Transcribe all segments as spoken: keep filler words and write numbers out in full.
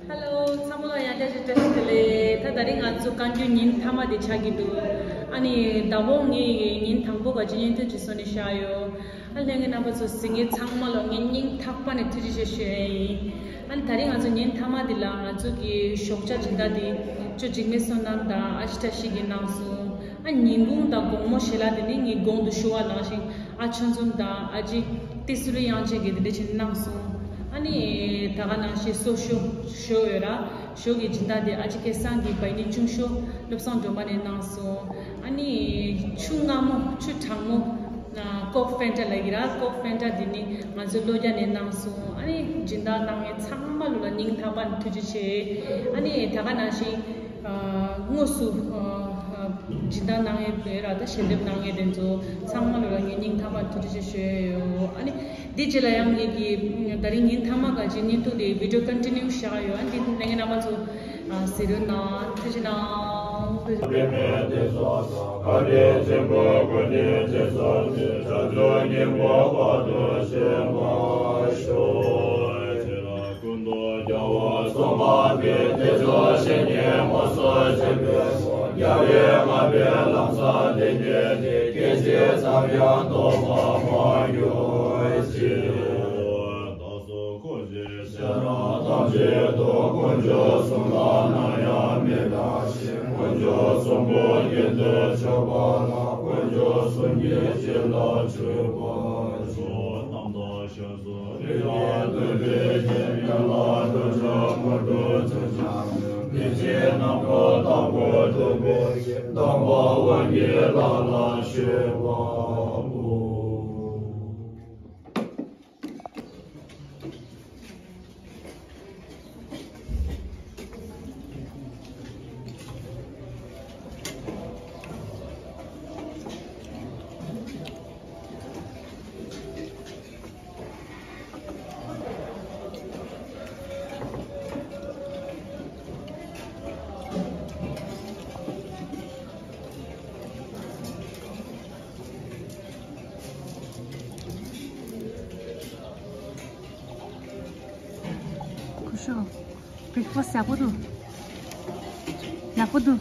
ཧེ་ལོ། ཚང་མ་ལ་ཡང་བསྐྱར་ཞིག་བཀྲ་ཤིས་བདེ་ལེགས། ད་དེ་རིང་ང་ཚོ་བཀའ་འགྱུར་ཉིན་མཐའ་མ་དེ་ཆགས་ཀྱི་འདུག་ཨ་ནི་ཟླ་བོ་ངས་ཉིན་དང་པོ་ག་ཅི་བརྙན་ཐུང་ཅིག་བཟོས་ནས་བཞག་ཡོད། ཨ་ལྷན་རྒྱས་རྣམ་པ་ཚོ་གཟིགས་མཁན་ཚང་མ་ལ་ངས་སྙིང་ཐག་པ་ནས་ཐུགས་རྗེ་ཆེ་ཞུ་ཡ་ཡིན། ཨ་ནི་དེ་རིང་ང་ཚོ་ཉིན་མཐའ་མ་འདི་ལ་ང་ཚོ་གི་ཞོགས་ཇ་སྦྱིན་བདག་འདི་ཅོ་འཇིགས་མེད་བསོད་ནམས་དང་ཨ་ཤི་བཀྲ་ཤིས་ཀྱིས་གནང་སོང་། ཨ་ཉིན་གུང་དང་དགོང་མོ་ཞལ་ལག་དེ་ནི་ངས་གོང་དུ་ཞུ་བ་ནང་བཞིན་ཨ་ཆོས་འཛོམས་དང་ཨ་ཅེ་ཏི་སུ་རི་དབྱངས་ཅན་གྱིས་འདི་འདྲ་བྱས་ནས་གནང་སོང་། ཨ་ནི་ད་ག་ནང་བཞིན་སོ་ཞོ་ཞོ་ཡོད་ར། ཞོ་གི་སྦྱིན་བདག་དེ་ཨ་ཅེ་སྐལ་བཟང་གིས་བའི་ནི་ཅུང་ཞོ་བློ་བཟང་སྒྲོལ་མ་ནས་གནང་སོང་། ཨ་ནི་ཆུ་མངར་མོ་ཆུ་གྲང་མོ་ཀོག་ཕན་ཏྲ་ལབ་ཀྱི་ར། ཀོག་ཕན་ཏྲ་འདི་ནི་ང་ཚོའི་བློ་རྒྱ་ནས་གནང་སོང་། ཨ་ནི་སྦྱིན་བདག་གནང་མཁན་ཚང་མ་ལོ་ལ་སྙིང་ཐག་པ་ནས་ཐུགས་རྗེ་ཆེ། ཨ་ནི་ད་ག་ནང་བཞིན་དངོས་སུ་སྦྱིན་བདག་གནང་མཁན་དེ་ར་ད་ཞལ་འདེབས་གནང་མཁན་དེ་ཚོ་ཚང་མ་ལོ་ལ་ངས་སྙིང་ཐག་པ་ནས་ཐུགས་རྗེ་ཆེ་ཞུ་ཡ་ཡོད། ཨ་ནི་འདི་རྗེས་ལ་ཡང་ངེད་ཀྱི་ད་རིང་ཉིན་མཐའ་མ་ག་ཅིག་བརྙན་ཐུང་དེ་བི་ཌིའོ་ཀོན་ཊི་ནིའུ་བཞག་ཡོད། ཨ་འདི་ལྷན་རྒྱས་རྣམ་པ་ཚོ་གཟིགས་རོགས་གནང་། ཐུགས་རྗེ་གནང་། ཤེས་རབ་ཐམས་ཅད་དུ་དཀོན་མཆོག་གསུམ་ལ་ནམ་ཡང་མི་འདའ་ཞིང་། དཀོན་མཆོག་གསུམ་པོ་རྒྱུན་དུ་ཆོད་པ་ལ་དཀོན་མཆོག་གསུམ་གྱི་རྒྱུད་ལ་ཆོད་པར་ཤོག་རྣམ་དག་ཤ་ཟ་རིགས་ལ་ལྟོས་པའི་རྒྱལ་ཡུལ་ལ་འགྲོ་འཆག་མ་འགྲོ་ཚུལ་འཆང་ནས། འདི་ཕྱི་ནང་གི་དྭགས་པོ་སྟོན་པའི་དམ་པ་དབང་གི་ལྷ་ལ་མཆོད་པ་འབུལ། ཁུ་ཤོ། བྷེག་ཕ་སི་ཡག་པོ་འདུག་ཡག་པོ་འདུག་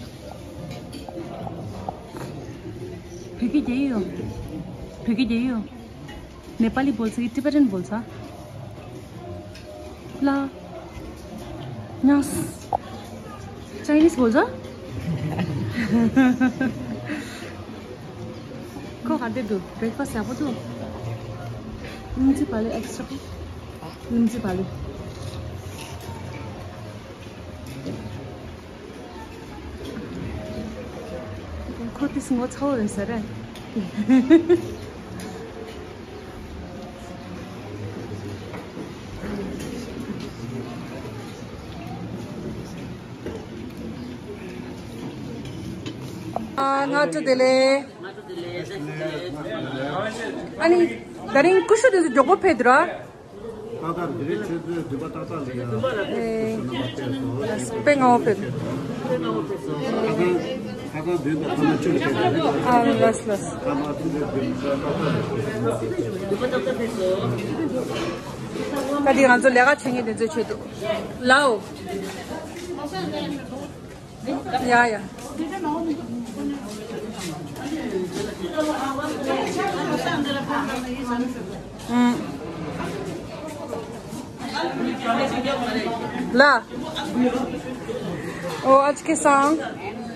བོད་སྐད་རྒྱག་ཡོད། བོད་སྐད་རྒྱག་ཡོད། नेपाली बोल्छ कि टिबेटन बोल्छ? ल। न्यास। चाइनिज बोल्छ? ཁོ་ག་འདྲ་འདུག་བྷེག་ཕ་སི་ཡག་པོ་འདུག་ཉིན་གཅིག་པ་ལས་ཨེག་སི་ཊ་ཉིན་གཅིག་པ་ལས། ཁོ་ཏིས་ངོ་ཚ་བོ་རེད་ཟེར་རེད། ཨ། སྔ་དྲོ་བདེ་ལེགས། ཨ་ནི་ད་རིང་ཀུ་ཤུ་དེ་ཚོ་མགྱོགས་པོ་ཕེབས་འདུག་ར། ཏག་ཏག་རེད། ཁྱེད་ཚོས་འདུན་པ་ཏག་ཏག་ལ་ཡ། ཨེ། དཔེ་སྔ་བོ་ཕེབས། ཁ་སང་ཁ་སང་བདུན་དང་ཐ་མ་བཅུ་ཕེབས་རེད། ཨ། ལགས་ལགས། ཐ་མ་ཐུག་རེད། འདུན་པ་ཏག་ཏག་ཕེབས་སོང་། ད་དེ་ང་ཚོ་ལས་ཀ་བྱེད་མཁན་དེ་ཚོའི་ཆེད་དུ། ལའོ། ཡ་ཡ། ཨུམ། ལ། ཨོ། ཨ་ཅེ་སྐལ་བཟང་།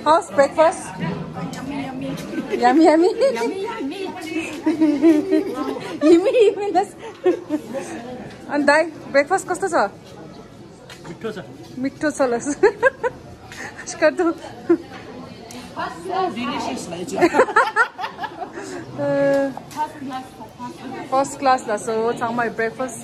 How's breakfast? Yummy, yummy. Yummy, yummy. Yummy, yummy. अन दाइ, breakfast कस्तो छ? मिठो छ। मिठो छ ल। स्कर्दो। Delicious ल। First class ल। So, चाङमा breakfast।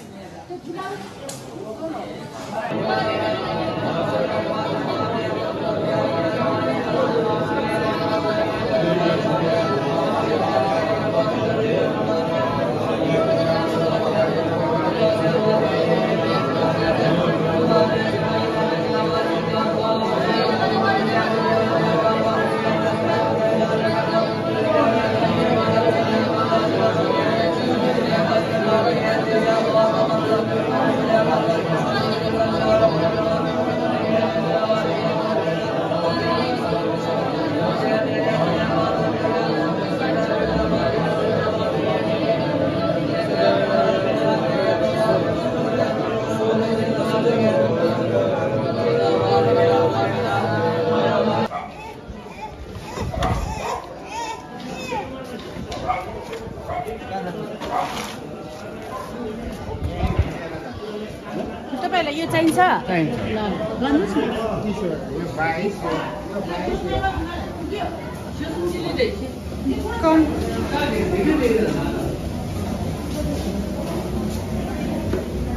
Come.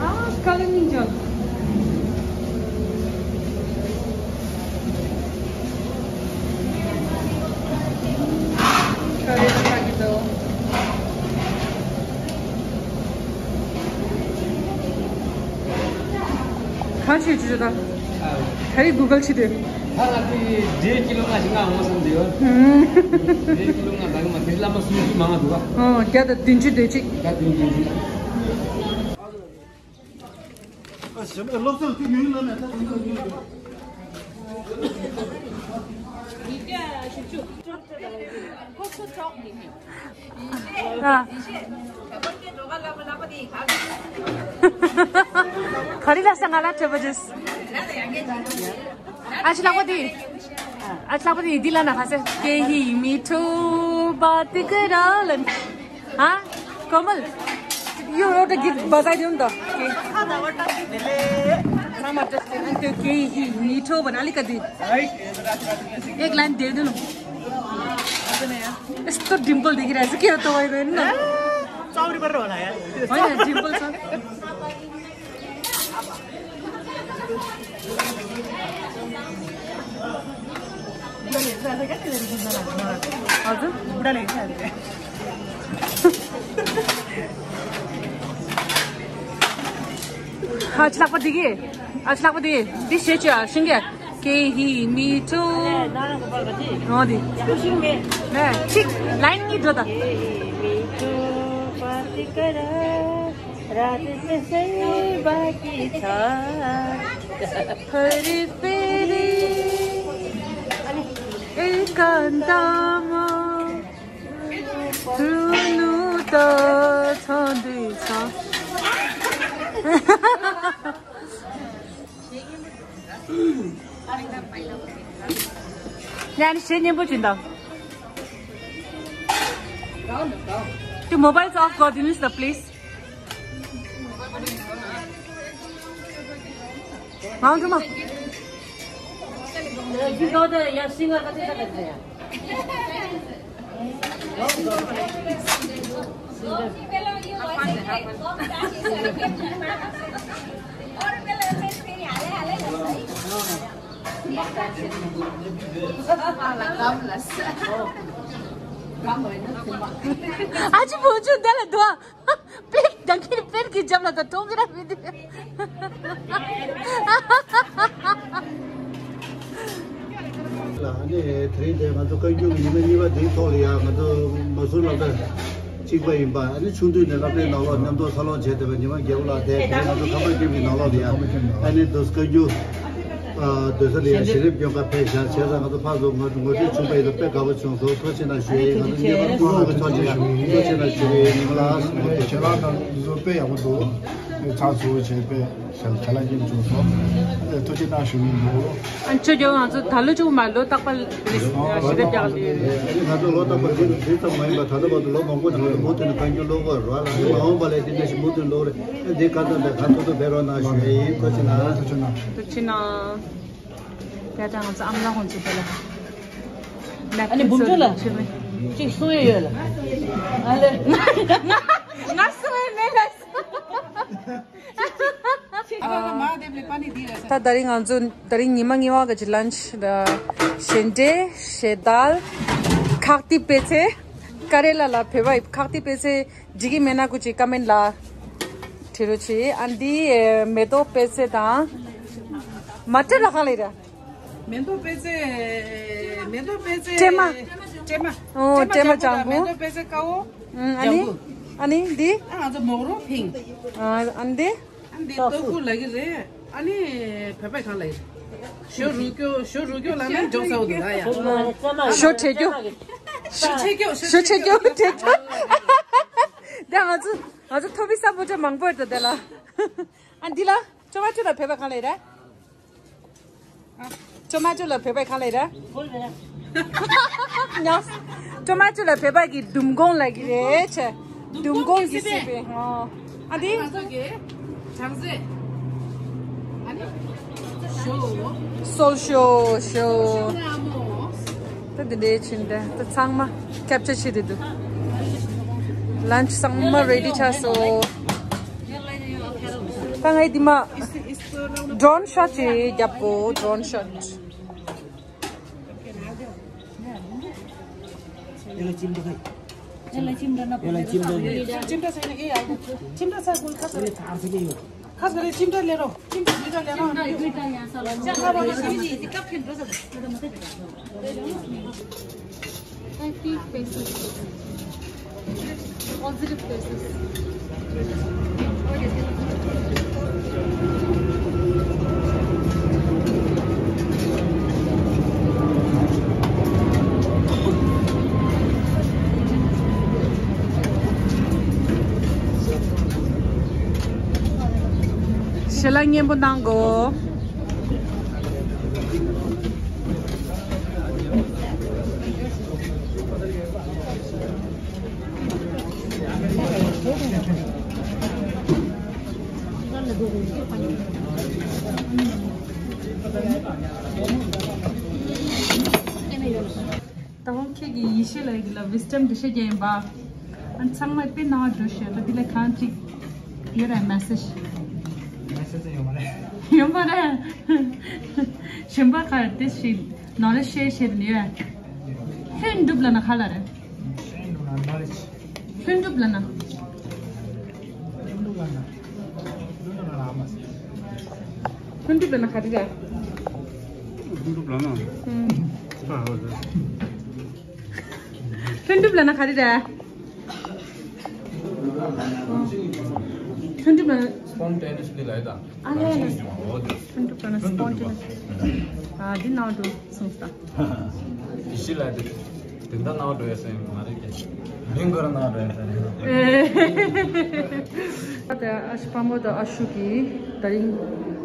Ah, Kalaninja. ག་ཚོད་བྱུང་ད། ག་རེ་Google་བྱེད་དུས། ད་ང་ཚོས་འབྲས་ཀི་ལོ་ལྔ་ཞིག་ང་འོང་བསམ་འདུག་ཧུམ། འབྲས་ཀི་ལོ་ལྔ་ད་གི་མ་དེ་བླ་མ་སུམ་ཅུ་མང་ང་འདུག་ག་ཨོ་བརྒྱ་དང་བདུན་ཅུ་དེ་གཅིག་བརྒྱ་བདུན་བདུན་ཅུ། ཨ། ག་རེ་ལབ་ས་ང་ལ་དྲི་བ་བྱས། ཨ་ཅེ་ལགས་པ་དེ། ཨ་ཅེ་ལགས་པ་དེ་འདི་ལ་ན་ཁ་སེ། ཀེ་ཧི་མི་ཁྲོ་བ་ཏི་ཀ་ར་ལན། ཧ། कोमल, यो एउटा गीत बजाइदेऊ न त। के? हाँ, म just टेन। त्यो केही मिठो बनाली कति? एक लाइन दे दे न। यस्तो डिम्पल देखिरहेको छु, के हो तपाईँ होइन? चाउरी परेर होला यार। होइन, डिम्पल छ। हजुर। अचलाकपट्टि कि? अचलाकपट्टि। दिस चाहिँ सिङ्गे। केही मिठो। अँ, दि। ठिक। लाइन कि त? रात त्यसै बाँकी छ, फेरि फेरि एकान्तमा रुनु त छँदैछ। नानी सेन्यम्बु चिन्ता। त्यो मोबाइल चाहिँ अफ गरिदिनुहोस् न प्लिज। माउन्टमा। आज बोजू दल दुआ। पेट ढकी पेट की जब लगा तो मेरा वीडियो। ལ་ཨ་ནི་དེ་རིང་དེ་ང་ཚོ་བཀའ་འགྱུར་གྱི་ཉི་མ་གཉིས་པ་འདིའི་ཐོག་ལ་ཡང་ང་ཚོ་མ་སུ་ལགས་དང་གཅིག་པ་ཡིན་པ། ཨ་ནི་ཆུང་དུས་ནས་སློབ་གྲྭའི་ནང་ལོགས་མཉམ་དུ་འཚར་ལོངས་བྱས་བསྡད་པའི་ཉི་མ་རྒྱལ་པོ་ལགས་དེ་དེ་རིང་ང་ཚོ་ཁམས་པ་ཀེམ་པི་ནང་ལོགས་ལ་ཡང་ཨ་ནི་འདུག་བཀའ་འགྱུར་སྡོད་ས་ལ་ཡང་ཞལ་འདེབས་སྐྱོན་ག་ཕེབས་བཞག་བྱས་ཙང་ང་ཚོ་ཕར་ཚུར་ངོ་ངོ་སྤྲོད་བྱུང་བ་ཡིན་ན་དཔེ་དགའ་པོ་བྱུང་སོང་། ཐུགས་རྗེ་ཆེ་གནང་ཞུ་ཡ་ཡིན། ང་ཚོ་ངེས་པར་དུ་ཐུགས་རྗེ་ཆེ་གནང་ཞུ་ཡ་ཡིན། ཉི་མ་ལགས་ཁྱེད་རང་དང་འདི་ཚོ་དཔེ་ཡག་པོ་འདུག་ཚགས་ཚུད་པོ་བྱས་དཔེ་ཞལ་ཁ་ལག་ཡིན་བྱུང་སོང་། ཐུགས་རྗེ་གནང་ཞུ་ཡིན་འདུག་ཨ་ཅོ་ཅོ་ང་ཚོ་ད་ལོ་ཅུང་མ་ལོ་རྟག་པར་ཞལ་འདེབས་རྒྱག་ལེ། ང་ཚོ་ལོ་རྟག་པར་འདི་འདི་ཙམ་མ་ཡིན་པར་ད་ལྟ་བར་དུ་ལོ་མང་པོ་ཞིག་ལ་མུ་མཐུད་ནས་བཀའ་འགྱུར་ཀློག་དགོས་རེད་བ། ལ་ནི་མ་འོངས་པ་ལ་དེ་འདྲ་ཞིག་མུ་མཐུད་ཀློག་རེད། འདི་ག་ཙམ་དང་ག་ཐུབ་ཐུབ་འབད་རོགས་གནང་ཞུ་ཡ་ཡིན། ཐུགས་རྗེ་གནང་། ཐུགས་རྗེ་གནང་། ཐུགས་རྗེ་གནང་། ཡ་ད་ང་ཚོ་ཨ་མ་ལགས་ཁོང་ཚོ་དེ་ལ་ཨ་ནི་འབུམ་ཆུ་ལ་གཅིག་གསུང་ཡས་ཡོད་ལ། ཨ་ལེ། ང་གསུང་ཡས་མེད་ལ། ད་ད་རིང་ང་ཚོ་ད་རིང་ཉི་མ་གཉིས་པ་གི་ལན་ཆི་ཞལ་འབྲས། ཞལ་དལ། ཁག་ཏི་པེ་ཚེ། ཀ་རེ་ལ་ལ་བོད་པ་ཁག་ཏི་པེ་ཚེ། འགྲིག་གི་མེད་ན་སྐུ་མཁྱེན་ཀོ་མེན་ལ་བྲིས་རོགས་བྱེད། ཨ་འདི་མེ་ཏོག་པད་ཚལ་དང་། མ་སྤྲེལ་ལ་གང་ལས་ར། མེ་ཏོག་པད་ཚལ། མེ་ཏོག་པད་ཚལ། སྤྲེལ་མ། སྤྲེལ་མ། ཨོ་སྤྲེལ་མ་ལྗང་གུ། མེ་ཏོག་པད་ཚལ་དཀར་པོ། ཨ་ནི། ཨ་ནི་འདི། ཨ་ང་ཚོ་མོག་རོ་ཕིང་། ཨ་འདི། ཨ་འདི་ཏོག་ཁུ་ལ་གི་རེད། ཨ་ནི་བོད་པའི་གང་ལ་ཡིན། ཞོ་རུ་ཀྱོ། ཞོ་རུ་ཀྱོ་ལ་ནི་འཇོག་ས་འོ་འདུག་ལ་ཡ། ཞོ་ཁྲེ་ཀྱོ། ཞོ་ཁྲེ་ཀྱོ། ཞོ་ཁྲེ་ཀྱོ། ཁྲེ་ཀྱོ། ད་ང་ཚོ་ང་ཚོ་ཐོ་བི་ས་པོ་ཏྲ་མང་པོ་ཡོད་དོ་དེ་ལ། ཨ་འདི་ལ་ཊོ་མ་ཊོ་ལ་བོད་པའི་གང་ལ་ཡིན་རེད། ཊོ་མ་ཊོ་ལ་བོད་པའི་གང་ལ་ཡིན་རེད། ཉོག་ཊོ་མ་ཊོ་ལ་བོད་པ་གི་ལྡུམ་སྒོང་ལ་གི་རེད་ཆེ། ལྡུམ་སྒོང་གི་སྲིད་པའི། ཨ་འདི། ང་ཚོ་གི་བྱང་རྩེ། ཨ་ནི། སོལ་ཤོ་ཤོ། ད་འདི་འདྲའི་ཕྱིན་ཏེ་ད་ཚང་མ་ཁེབ་ཆ་བྱེད་དེ་འདུག་ལན་ཆི་ཚང་མ་རེ་ཌི་ཆགས་སོང་། ད་ངས་འདི་མ་ཌོ་རོན་ཤོཊ་ཅིག་རྒྱབ་དགོས། ཌོ་རོན་ཤོཊ། ཡ་ལ་ཅིམ་ད་ཁ། ཡ་ལ་ཅིམ་ད་ན། ཡ་ལ་ཅིམ་ད་ཡ། ཅིམ་ད་ས་ཡ་ཡ། ཅིམ་ད་ས་གུལ་ཁ་ས་རེ། ཁ་ས་རེ་ཅིམ་ད་ལེ་རོ། ཅིམ་ད་ལེ་རོ། ཅིམ་ད་ལེ་རོ། ཅ་ཁ་རོ་ཅིམ་ད་ལེ་རོ། Active faces. Positive faces. ཞལ་ལག་སྙན་པོ་གནང་གོ། ད་དུང་ཁྱེད་ཀྱི་ཡེ་ཤེས་ལ་ཡིག་ལ་ཝིས་ཌམ་འགྲེལ་བཤད་རྒྱག་ཡིན་པ། ཨ་ཚང་མ་དཔེ་སྣང་བ་འགྲོ་ཤེས་ད་འདི་ལས་གང་ཅིག་ཡོད་རེད་མེ་སེ་ཇི། མེ་སེ་ཇི་ཡོད་མ་རེད། ཡོད་མ་རེད། གཞན་པ་ག་རེ་དེ་ཞིག་ནོ་ལེ་ཇི་ཤེར་བྱེད་ནི་ཡོད། ལྷུན་གྲུབ་ལབ་ན་ག་ལ་རེད། ལྷུན་གྲུབ་ལབ་ན། ལྷུན་གྲུབ་ལབ་ན་ག་རེ་རེད། ལྷུན་གྲུབ་ལབ་ན། ཨུམ། ལྷུན་གྲུབ་ལབ་ན་ག་རེ་རེད། ལྷུན་གྲུབ་ལབ་ན། སྤོན་ཊེ་ནི་ཡས་ལི་ལབ་ཡ་ད། ཨ་ལས། ལྷུན་གྲུབ་ལབ་ན་སྤོན་ཊེ་ནི་ཡས། ཨ་འདི་ནང་དུ་སོང་ས། ཡེ་ཤེས་ལ་དེ་དེ་འདྲ་ནང་འགྲོ་ཡ་ས་ཡིན་མ་རེད་ཀྱི། མིང་གོ་ར་ནང་འགྲོ་ཡ་ས་རེད། ཨ་ད་ཨ་ཞི་དཔའ་མོ་དང་ཨ་ཤུ་གིས་ད་རིང་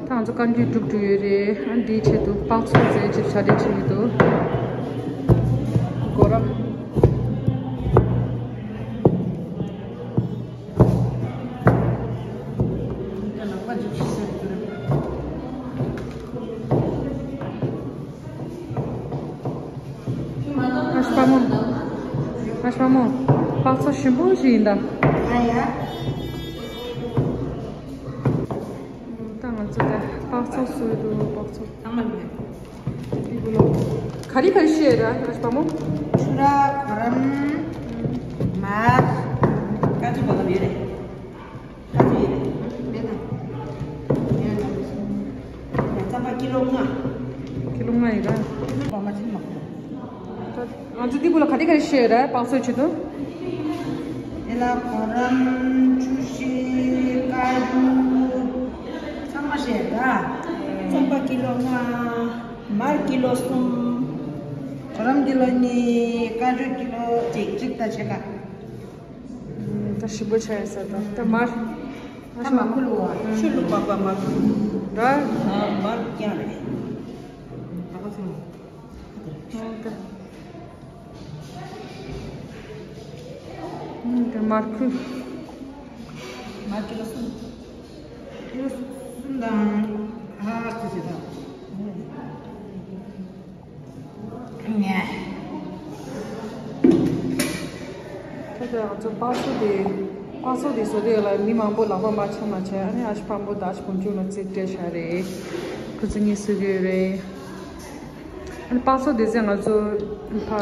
ད་ང་ཚོ་བཀའ་འགྱུར་སྒྲུབ་འགྲོ་ཡོད་རེད། ཨ་འདིའི་ཆེད་དུ་པགས་ཚོད་རྫས་ཅིག་གྲ་སྒྲིག་བྱེད་ཀྱི་འདུག་གོ་ར། ཨ་ཞི་དཔའ་མོ། ཨ་ཞི་དཔའ་མོ། པགས་ཚོད་ཞིམ་པོ་ཞིག་ཡིན་ད། ཨ་ཡ། ད་ང་ཚོ་ད་པགས་ཚོད་བཟོས་འདུག་པགས་ཚོད། ཚང་མ་ལ་མེད། ག་རེ་ག་རེ་བཤད་ར་ཨ་ཞི་དཔའ་མོ། ཆུ་ར་གོ་རམ། མར། ཀ་ཅུ་བ་ལ་ཡོད་རེད། ཀ་ཅུ་ཡོད་རེད། མེད་ན། ཡོད་ན། རྩམ་པ་ཀི་ལོ་ལྔ། ཀི་ལོ་ལྔ་ཡོད་ར། ཀི་ལོ་ལྔ་ཅིག་མ། ང་ཚོ་འདི་གུ་ལ་ག་རེ་ག་རེ་བཤད་ཡོད་ར་པགས་ཚོད་ཆེད་དུ། དེ་ལ་གོ་རམ། ཆུ་ཤེལ། ཀ་ཅུ། ཚང་མ་བཤད་ད། རྩམ་པ་ཀི་ལོ་ལྔ། མར་ཀི་ལོ་གསུམ། གོ་རམ་ཀི་ལོ་གཉིས། ཀ་ཅུ་ཀི་ལོ་གཅིག་གཅིག་དང་ཕྱེད་ཀ། ད་ཞིམ་པོ་ཆགས་ཡོད་ས་ད་ད་མར། ད་མར་ཁུ་ལུ་བ་ཆུ་ལུ་པག་པ་མར་ཁུ། ར། མར་རྐྱང་རེད། ད་ག་ཚོད། ད་མར་ཁུ། མར་ཀི་ལོ་གསུམ། ཀི་ལོ་གསུམ་དང་ཧ་ཙི་ཙི་དང་། ད་ལྟ་ང་ཚོ་པགས་ཚོད་དེ། པགས་ཚོད་དེ་བཟོ་དུས་ལ་མི་མང་པོ་ལག་པ་མ་འཆང་མ་བྱས། ཨ་ནི་ཨ་ཞི་དཔའ་མོ་དང་ཨ་ཞི་བུ་མཆུ་ལ་རྩིས་སྤྲད་བཞག་རེད། ཁོ་ཚོ་གཉིས་བཟོ་གི་ཡོད་རེད། ཨ་ནི་པགས་ཚོད་དེ་ཚོ་ང་ཚོ་ཕ།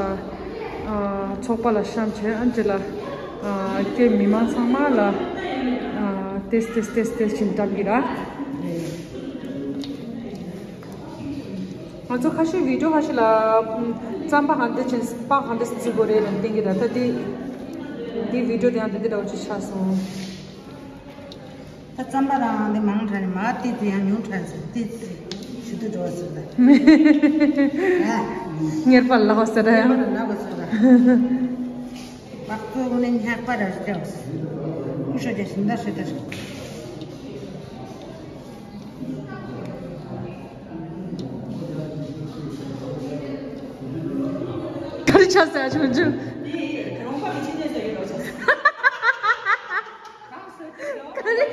ཨ། ཚོགས་པ་ལ་བཤམས་བྱས་ཨ་ནི་དེ་ལ། ཨ། སྐྱེ་མི་མང་ཚང་མ་ལ། ཨ། ཏེས་ཏེས་ཏེས་ཏེས་ཕྱིན་བཀྲམ་གྱི་ར། ང་ཚོ་ཁ་ཤས་བི་ཌིའོ་ཁ་ཤས་ལ་རྩམ་པ་གང་འདྲ་བྱས་པགས་གང་འདྲ་བརྩི་དགོས་རེད་ལབ་བསྟན་གྱི་ར། ད་དེ་དེ་བི་ཌིའོ་དེ་ཡང་དེ་འདྲ་འདྲ་བོ་ཅིག་ཆགས་སོང་། ད་རྩམ་པ་རང་དེ་མང་དྲགས་ནས་མར་ཏིས་དེ་ཡང་ཉུང་དྲགས་ཟེར་ཏིས་ཞུ་དུ་འགྲོ་ཟེར་ད། ངེར་པ་ལ་ཧོ་ཟེར་ད་ཡང་། ལ་ཧོ་ཟེར་ད། བག་ཚོ་ངོ་ནས་ཉག་པ་ར་ཟེར། ཀུ་ཤོ་རྒྱ་ཞིང་ད་ཧྲི་ད་ཧྲི། ག་རེ་ཆགས་ཟེར་ཆུང་ཆུང་། ག་རེ།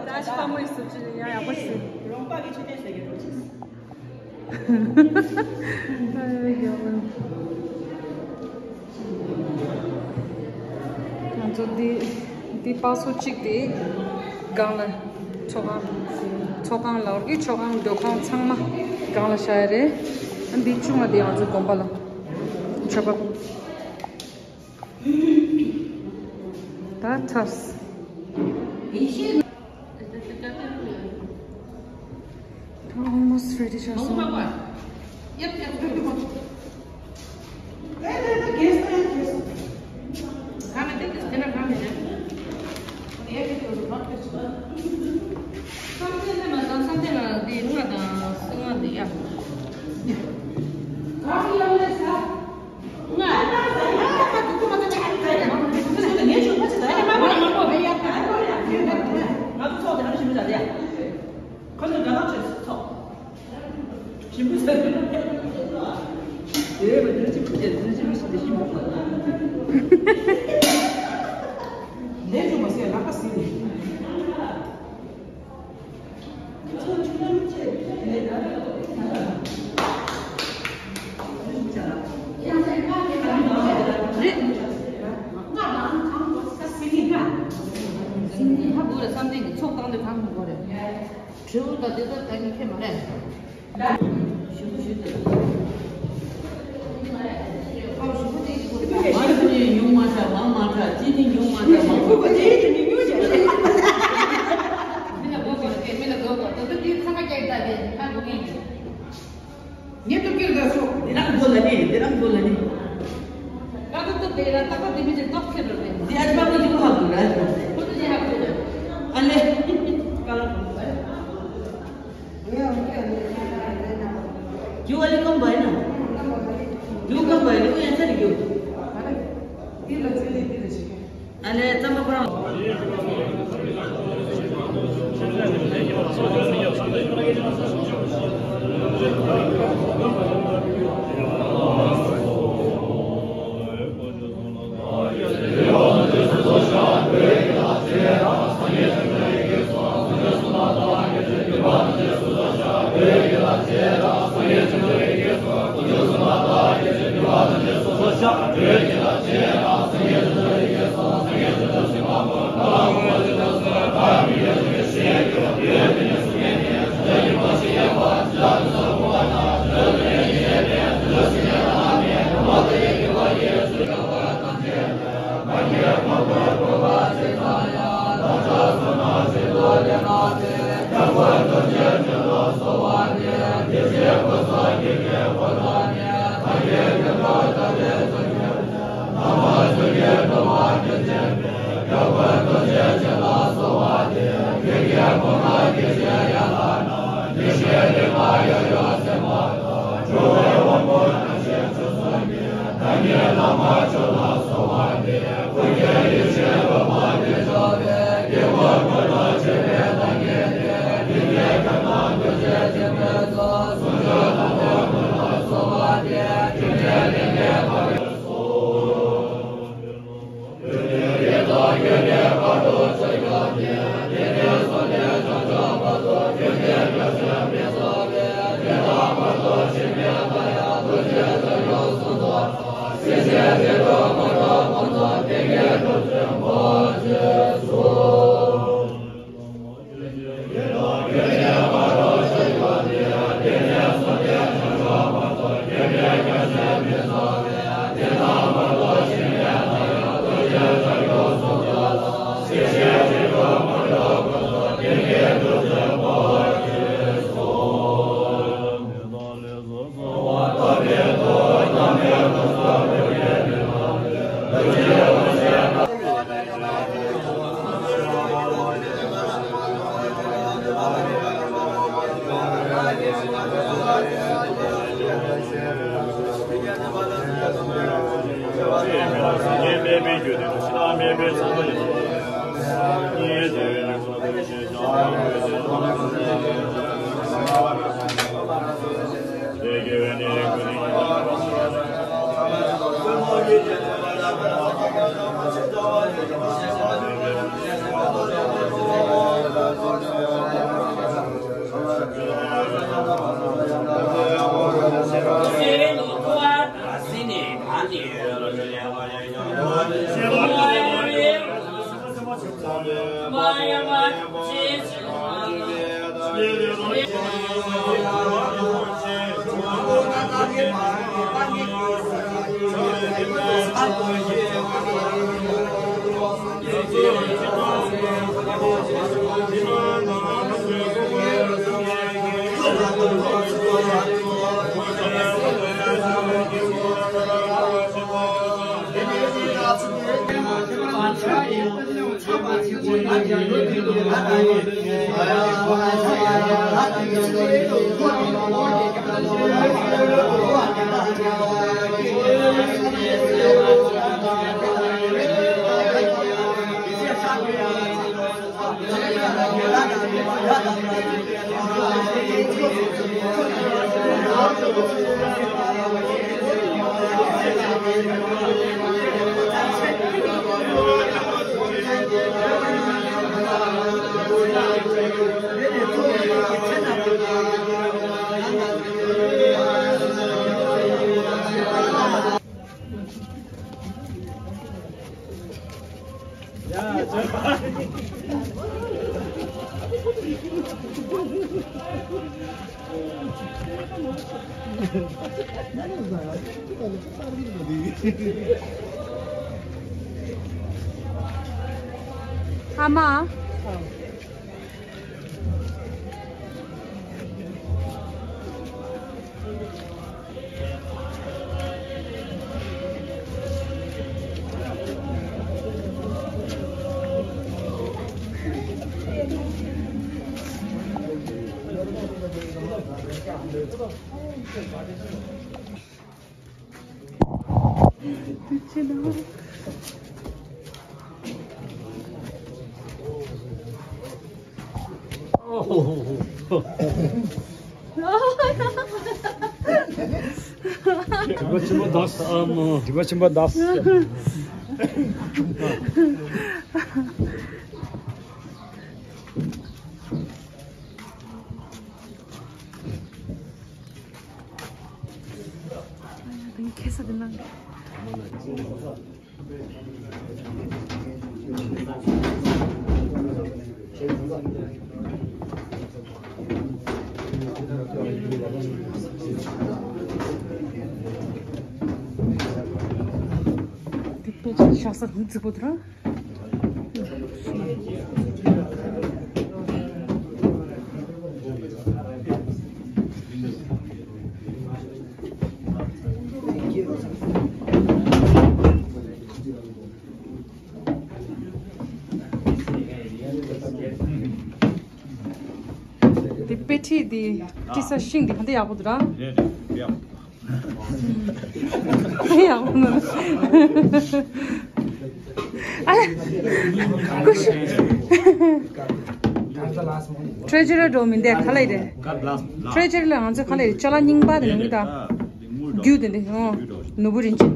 ད་ཤི་པ་མོ་ཡི་སུ་ཅི་ཡང་ཡག་པོ་ཞིག་ང་ཚོ་འདི་འདི་པ་སོ་གཅིག་དེ་སྒང་ལ་ཚོགས་ཁང་ཚོགས་ཁང་ལ་འོར་གི་ཚོགས་ཁང་སྡོད་ཁང་ཚང་མ་སྒང་ལ་བཞག་ཡ་རེད། ཨ་འདི་ཆུང་བ་དེ་ང་ཚོ་དགོན་པ་ལ་མཆོད་པ། ད་ཚར། Almost ready ཆགས་སོང་། ངས་ཐུགས་ཀྱི་ལ་ནི་འདི་རང་མགོ་ལ་ནི་འདི་ཨ་ཅག་པ་ཅིག་ཧ་གོ་ར་ཨ་ཅག་པ། ཨ་ལེ། རྒྱུ་ཨ་ལེ་ཀམ་བའི་ན། རྒྱུ་ཀམ་བའི་ན་ཨུ་ཡ་ཚ་རི་རྒྱུ། ཨ་ལེ་རྩམ་པ་ཁོ་རང་། ཨ་མ། སྒྲིག་པ་ཆེན་པོ་འདུག་ཨ་མ། སྒྲིག་པ་ཆེན་པོ་འདུག་དེ་དཔེ་ཆ་བཞག་ས་ཧུན་རྫིག་པོ་དེ་རང་། དེ་དཔེ་ཁྲིད་དེ་ཁྲིད་ས་ཤིང་དེ་ག་འདྲ་ཡག་པོ་འདུག་ར། རེད་རེད། ཡག་པོ་འདུག་ཨ་ལས། ཀུ་ཤུ། ཊྲེ་ཇར་འགྲོ་མི་འདས་ག་ལ་ཡི་རེད། ཊྲེ་ཇར་ལ་ང་ཚོས་ག་ལ་ཡི་ཅ་ལག་རྙིང་པ་དེ་ནང་གི་ད། རྒྱུ་དེ་འདི་ཨོ། ནོར་བུ་རིན་ཆེན།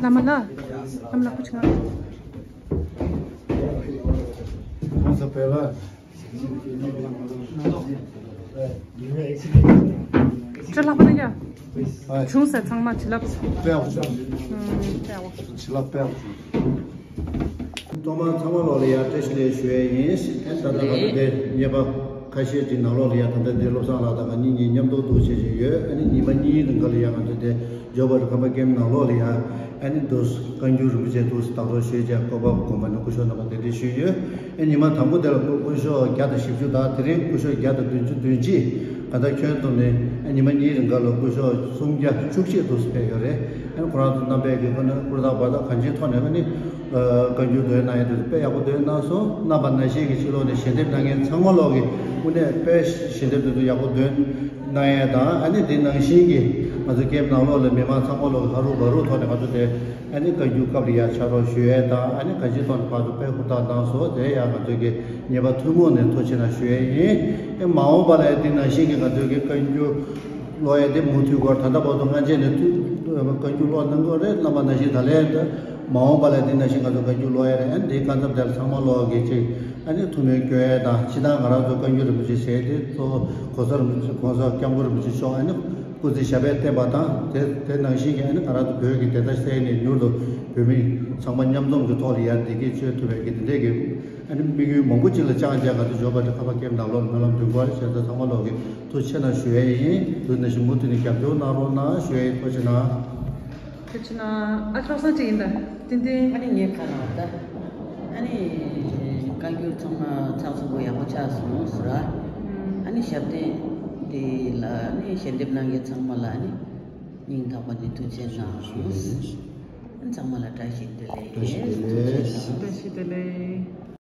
བླ་མ་ལ། བླ་མ་ལ་ཁུ་ཆུང་། སྤྲེལ་ལྷག་པ་ན་ཡ། བྱུང་ས་ཚང་མ་བྱིན་རླབས། དཔེ་ཡག་པོ་བྱུང་། ཨུམ། དཔེ་ཡག་པོ། བྱིན་རླབས་དཔེ་ཡག་པོ་བྱུང་། ཐོག་མར་ཚང་མ་ལོག་ལ་ཡ་བཀྲ་ཤིས་བདེ་ལེགས་ཞུ་ཡས་ཡིན། ཨེ་ད་ལྟ་ང་ཚོ་འདི་ཉེས་པ་ཁ་ཤས་ཅིག་ནང་ལོགས་ལ་ཡ་ད་ལྟ་འདི་བློ་བཟང་ལགས་དང་ང་གཉིས་གཉིས་མཉམ་དུ་འདུག་བྱེད་བཞིན་ཡོད། ཨ་ནི་ཉི་མ་གཉིས་རིང་ག་ལ་ཡ་ང་ཚོ་འདི་འབྱོར་པ་རི་ཁམས་པ་ཀེམ་ནང་ལོགས་ལ་ཡ་ཨ་ནི་འདུག་བཀའ་འགྱུར་རིན་པོ་ཆེ་འདུག་བདག་སྐྱོང་ཞུས་བྱས་སྐུ་པར་དགོངས་པ་ནས་སྐུ་ཞབས་རྣམ་པ་གདན་འདྲེན་ཞུས་ཡོད། ཨེ་ཉི་མ་དང་པོ་དེ་ལ་སྐུ་སྐུ་ཞབས་བརྒྱ་དང་བཞི་བཅུ་དང་དེ་རིང་སྐུ་ཞབས་བརྒྱ་དང་བདུན་ཅུ་དོན་གཅིག་ག་ད་ཁྱོན་བསྡོམས་ནས་ཨེ་ཉི་མ་གཉིས་རིང་ག་ལ་སྐུ་ཞབས་སུམ་བརྒྱ་བཅུ་གཅིག་འདུག་ཕེབས་ཡོད་རེད། ཨེ་ཁོ་རང་ཚོ་རྣམ་པས་ཀྱི་ཁོ་ན་ཀུར་དང་བར་དང་གང་ཅིའི་ཐོག་ནས་ཨ་ནི་བཀའ་འགྱུར་འདོན་གནང་ཡས་དེ་ཚོ་དཔེ་ཡག་པོ་འདོན་གནང་སོང་། རྣམ་པ་ནང་བཞིན་གྱི་ཕྱི་ལོགས་ནས་ཞལ་འདེབས་གནང་མཁན་ཚང་མ་ལོག་གི་དངོས་གནས་དཔེ་ཞལ་འདེབས་དེ་ཚོ་ཡག་པོ་འདོན་གནང་ཡས་དང་། ཨ་ནི་དེ་ནང་བཞིན་གྱི་ང་ཚོ་ཀེམ་ནང་ལོགས་ལ་མི་མང་ཚང་མ་ལོག་གི་ཧ་རུ་བ་རུ་ཐོག་ནས་ང་ཚོ་དེ་ཨ་ནི་བཀའ་འགྱུར་སྐབས་ལ་ཡ་ཕྱག་རོགས་ཞུ་ཡས་དང་། ཨ་ནི་ག་ཅི་ཐོག་ནས་ཕར་ཚུར་དཔེ་ཧུར་ཐག་གནང་སོང་། དེ་ཡང་ང་ཚོ་གི་ཉེས་པ་ཐུན་མོང་ནས་ཐུགས་རྗེ་གནང་ཞུ་ཡས་ཡིན། ཨེ་མ་འོངས་པ་ལ་ཡ་དེ་ནང་བཞིན་གྱི་ང་ཚོ་གི་བཀའ་འགྱུར་ཀློག་ཡས་དེ་མུ་མཐུད་སྐོར་ད་ལྟ་བར་དུ་སྔ་རྗེས་ནས་ཐུགས་བཀའ་འགྱུར་ཀློག་གནང་དགོས་རེད། རྣམ་པ་ནང་བཞིན་ད་ལན་དུ་མ་འོངས་པ་ལ་དེ་ནང་བཞིན་ང་ཚོ་བཀའ་འགྱུར་ཀློག་ཡས་རེད། ཨ་ནི་དེའི་ཁ་འཚབ་དེ་ལ་ཚང་མ་ལོག་གི་ཅིག་ཨ་ནི་ཐུགས་སྨོན་སྐྱོན་ཡས་དང་། སྤྱིར་བཏང་ང་རང་ཚོ་བཀའ་འགྱུར་རིན་པོ་ཆེ་ཟེར་དེ་གཙོ་བོ་གོང་ས་རིན་པོ་ཆེ་༸གོང་ས་༸སྐྱབས་མགོན་རིན་པོ་ཆེ་མཆོག་ཨ་ནི་ སྐུ་ཚེ་ཞབས་པད་བརྟན་པ་དང་། དེ་དེ་ནང་བཞིན་གྱི་ཨ་ནི་ང་རང་ཚོ་བོད་ཀྱི་བདེན་མཐའ་གསལ་ནས་མྱུར་དུ་བོད་མི་ཚང་མ་མཉམ་འཛོམས་ཀྱི་ཐོག་ལ་ཡར་བདེ་སྐྱིད་སྩོལ་ཐུབ་པའི་གི་དེ་འདྲས་ཀྱི་ཨ་ནི་དམིགས་ཡུལ་མང་པོ་ཅིག་ལ་བཅངས་བྱས་ག་དུས་འབྱོར་པ་དེ་ཁ་བ་ཀེམ་དང་ལོར་སྨོན་ལམ་འདོན་དགོས་རེད་ཟེར་ཚེ་ཚང་མ་ལོག་གི་ཐུགས་ཆེ་གནང་ཞུ་ཡས་ཡིན། དུས་ནང་བཞིན་མུ་མཐུད་ནས་རྒྱབ་སྐྱོར་གནང་རོགས་གནང་ཞུ་ཡས་ཡིན། ཐུགས་ཆེ་གནང་། ཐུགས་རྗེ་གནང་། ཨ་ཆོག་ས་ཅིག་ཡིན་ད་ཏན་ཏན། ཨ་ནི་ངས་ཁ་ལག་ད། ཨ་ནི་བཀའ་འགྱུར་ཚང་མ་ཚགས་ཚུད་པོ་ཡག་པོ་ཆགས་སོང་ཟེར་ར། ཨ་ནི་ཞབས་བརྟན་འདི་ལ་ཨ་ནི་ཞལ་འདེབས་གནང་མཁན་ཚང་མ་ལ་ཨ་ནི་སྙིང་ཐག་པ་ནས་ཐུགས་རྗེ་གནང་། ཨ་ནི་ཚང་མ་ལ་བཀྲ་ཤིས་བདེ་ལེགས། བཀྲ་ཤིས་བདེ་ལེགས། ཐུགས་རྗེ་གནང་། བཀྲ་ཤིས་བདེ་ལེགས།